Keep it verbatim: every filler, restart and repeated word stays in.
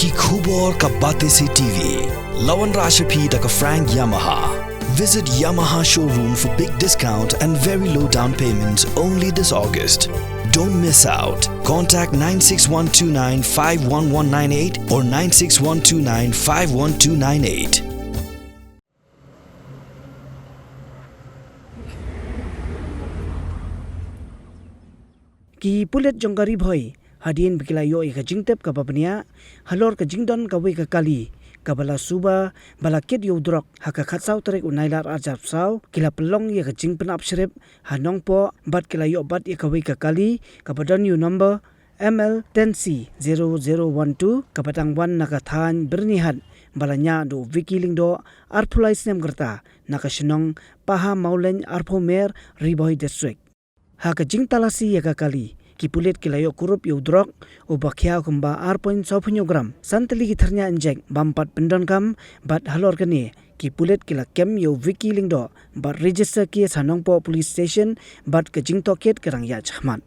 Ki khubor ka Batesi T V. La wanrah sha phi da ka Frank Yamaha. Visit Yamaha showroom for big discount and very low down payments only this August. Don't miss out. Contact nine six one two nine five one one nine eight or nine six one two nine five one two nine eight. Ki pulit jong ka Ri Bhoi hadien ba ki la ïoh ïa ka jingtip kaba bniah halor ka jingdon kawei ka kali kaba la suba ba la kit ïa u drok ha ka khatsaw tarik u Nailar arhajar arphew saw, ki la pynlong ïa ka jingpynap shrip ha Nongpoh bad ki la ïoh bat ïa kawei ka kali kaba don ïa u number M L ten C zero zero one two kaba dang wan na ka thaiñ Byrnihat ba la ñiah da u Vicky Lyngdoh, arphew lai snem ka rta, na ka shnong Paha Mawlein, arphew mer, Ri Bhoi District. Ha ka jingtalasi ïa ka kali, ki pulit ki la ïoh kurup ïa u drok uba khia kumba ar point saw phew gram, san tylli ki thyrñia injek bym pat pyndonkam, bad halor kane ki pulit ki la kem ïa u Vicky Lyngdoh bad register case ha Nongpoh Police Station, bad ka jingtohkit ka dang ïaid shakhmat.